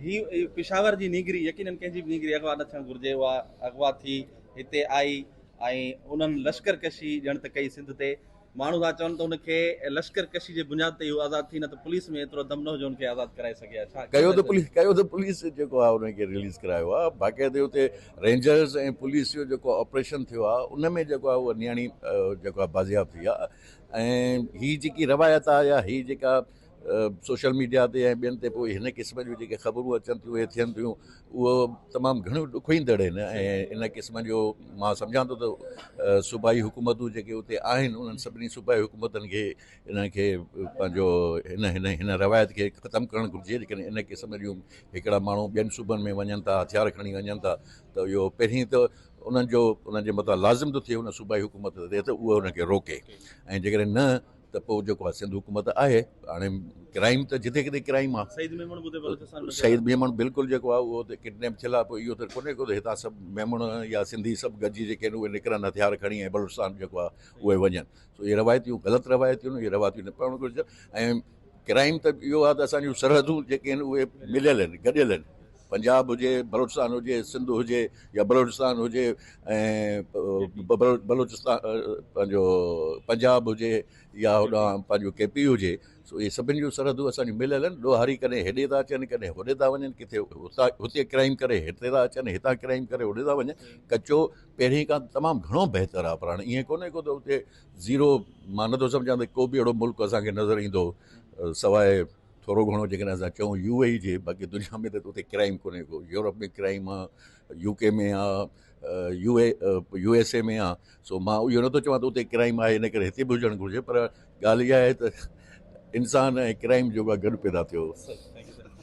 هي پشاور جي نينگري يقينن ڪنهن جي به نينگري اغوا نه ٿيڻ گهرجي اها اغوا ٿي هتي آئي ۽ انهن لشڪر ڪشي ڄڻ ته ڪئي سنڌ تي ماڻهو ٿا چون ته ان کي لشڪر ڪشي جي بنياد تي اهو آزاد ٿي نه ته پوليس ۾ ايترو دم نه هجي ان کي آزاد ڪرائي سگهي ها ڇا ڪيو ته پوليس ڪيو ته پوليس جيڪو آهي ان کي رليز ڪرايو آهي باقاعدي اتي رينجرز ۽ پوليس جو جيڪو آپريشن ٿيو آهي ان ۾ جيڪو آهي اها نياڻي جيڪو آهي بازياب ٿي آهي ۽ هي جيڪي روايت آهي يا هي جيڪا سوشل ميڊيا تي ۽ ٻين تي پوء هن قسم جون جيڪي خبرون اچن ٿيون اهي ٿين ٿيون اهو تمام گهڻو ڏکوئيندڙ آهن ۽ ان قسم جو مان سمجهان ٿو ته صوبائي حڪومتون جيڪي اتي آهن انهن سڀني صوبائي حڪومتن کي انهن کي پنهنجو هن هن هن روايت کي ختم ڪرڻ گهرجي جيڪڏهن ان قسم جون هڪڙا ماڻهو ٻين صوبن ۾ وڃن ٿا هٿيار کڻي وڃن ٿا ته اهو پهرين ته انهن جو انهن جي مٿان لازم ٿو ٿئي ان صوبائي حڪومت تي ته اهو انهن کي روڪي ۽ جيڪڏهن نه ته پوء جيڪو آهي سنڌ حڪومت آهي هاڻي ڪرائيم ته جتي ڪٿي ڪرائيم آهي سعيد ميمڻ به اتي بلوچستان ۾ سعيد ميمڻ بلڪل جيڪو آهي اهو ته ڪڊنيپ ٿيل آهي پوء اهو ته ڪونهي ڪو ته هتان سڀ ميمڻ يا سنڌي سڀ گڏجي جيڪي آهن اهي نڪرن هٿيار کڻي ۽ بلوچستان جيڪو آهي اهي وڃن سو اهي روايتيون غلط روايتيون آهن اهي روايتيون نه پڙهڻ گهرجن ۽ ڪرائيم ته اهو آهي ته اسان جون سرحدون جيڪي آهن اهي مليل آهن گڏيل آهن پنجاب هجي بلوچستان هجي سنڌ هجي يا بلوچستان هجي ۽ بلوچستان پنهنجو پنجاب هجي يا هوڏانهن پنهنجو ڪي پي هجي سو اهي سڀني جون سرحدون اسان جون مليل آهن ڏوهاري ڪڏهن هيڏي ٿا اچن ڪڏهن هوڏي ٿا وڃن ڪٿي هتان هتي ڪرائيم ڪري هتي ٿا اچن هتان ڪرائيم ڪري هوڏي ٿا وڃن ڪچو پهرين کان تمام گهڻو بهتر آهي پر هاڻي ائين ڪونهي ڪو ته اتي زيرو مان نٿو سمجهان ته ڪو به اهڙو ملڪ اسان کي نظر ايندو سواء ٿورو گهڻو جيڪڏهن اسان چئون يو اي اي جي باقي دنيا ۾ ته اتي ڪرائيم ڪونهي ڪو يورپ ۾ ڪرائيم آ يو ڪي ۾ آ يو اي يو ايس اي ۾ آ سو مان اهو نٿو چوان ته اتي ڪرائيم آهي ان ڪري هتي به هجڻ گهرجي پر ڳالهه اها آهي ته انسان ۽ ڪرائيم جيڪو آهي گڏ پيدا ٿيو.